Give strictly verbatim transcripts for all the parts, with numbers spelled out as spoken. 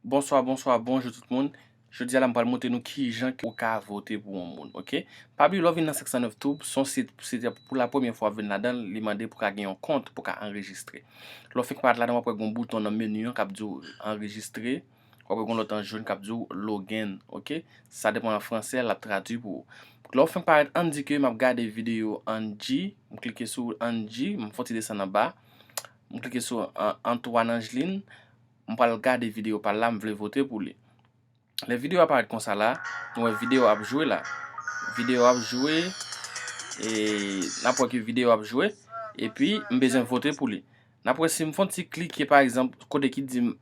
Bonswa, bonswa, bonjou tout moun. Jodi a la, m pral montre nou kijan ke ou ka vote pou yon moun, oke? Pa bliye, lè w vin nan sèk san nèf Tube, se yon sit, se pou la premyè fwa w ap vin ladan l, li mande pou w ka gen yon kont pou w ka anrejistre. Lè w fenk parèt ladan, w ap wè gen yon bouton nan meni an k ap di w anrejistre, w ap wè gen yon lòt an jòn k ap di w login, oke? Sa depann an fransè, l ap tradui pou ou. Lè w fenk parèt, ann di ke m ap gade videyo Angie, m klike sou Angie, m fè yon ti desann anba, m klike sou An-, Antoine Angeline, m pral gade videyo pa l la, m vle vote pou li. Lè videyo a parèt konsa la, nou wè videyo ap jwe la. Videyo ap jwe, e n ap wè ke videyo ap jwe, epi m bezwen vote pou li. N ap wè si m fè yon ti klike, pa egzanp, kote ki di m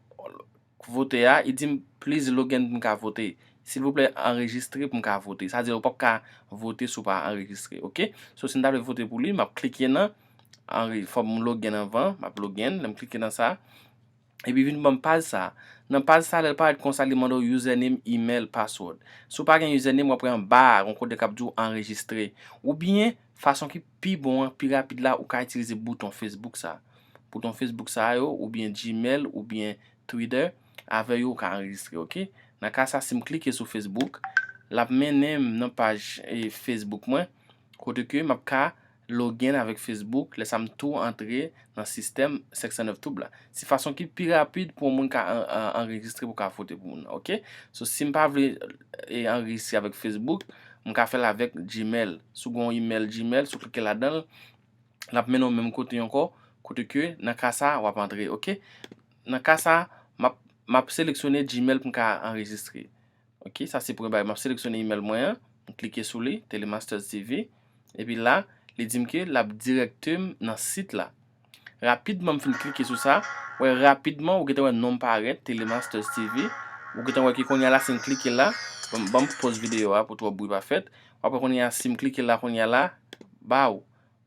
vote a, li di m please login pou m ka vote. Silvouplè, anrejistre pou m ka vote. Sa di ou p ap ka vote si w pa anrejistre, oke? So, si m ta vle vote pou li, m ap klike nan anre-, fò m login anvan, m ap login, lè m klike nan sa, epi vin ban m paj sa. Nan paj sa, lè l parèt konsa, li mande w username, email, password. Si w pa gen username, w ap wè anba a, gon kote k ap di w anrejistre. Oubyen, fason ki pi bon an, pi rapid la, ou ka itilize bouton Facebook sa. Bouton Facebook sa yo, oubyen Gmail, oubyen Twitter, avè yo ou ka anrejistre, oke? Nan ka sa, si m klike sou Facebook, l ap mennen m nan paj, e, Facebook mwen, kote ke m ap ka login avèk Facebook, lè sa m tou antre nan sistèm sèk san nèf Tube la. Se fason ki pi rapid pou yon moun ka an-, an-, anrejistre pou ka vote pou moun nan, oke? So, si m pa vle, e, anrejistre avèk Facebook, m ka fè l avèk Gmail. Si w gen yon email Gmail, si w klike ladan l, l ap mennen w menm kote ankò, kote ke nan ka sa, w ap antre, oke? Nan ka sa, m ap, m ap seleksyone Gmail pou m ka anrejistre. Oke, sa se premye bagay. M ap seleksyone email mwen an, m klike sou li, Telemasters T V. Epi la, li di m ke l ap direkte m nan sit la. Rapidman, m fin klike sou sa, wè rapidman, ou gentan wè non m parèt, Telemasters T V. Ou gentan wè ke kounye a la, si m klike la, ban m, ban m poz videyo a pou twòp bri pa fèt. W ap wè kounye a, si m klike la, kounye a la, baw,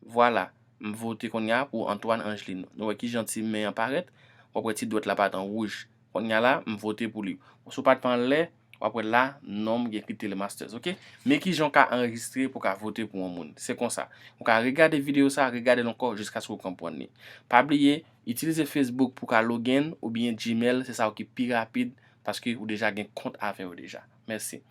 vwala, m vote kounye a pou Antoine Angeline. Nou wè kijan ti men an parèt, w ap wè ti dwèt la parèt an wouj. Kounye a la, m vote pou li. Si w pa t fè anlè, w ap wè la, non m gen ekri Telemasters, oke? Men kijan w ka anrejistre pou w ka vote pou yon moun. Se konsa. Ou ka regade videyo sa, regade l ankò jiskaske w konprann li. Pa bliye, itilize Facebook pou w ka login oubyen Gmail, se sa ki pi rapid paske ou deja gen kont avè yo deja. Mèsi.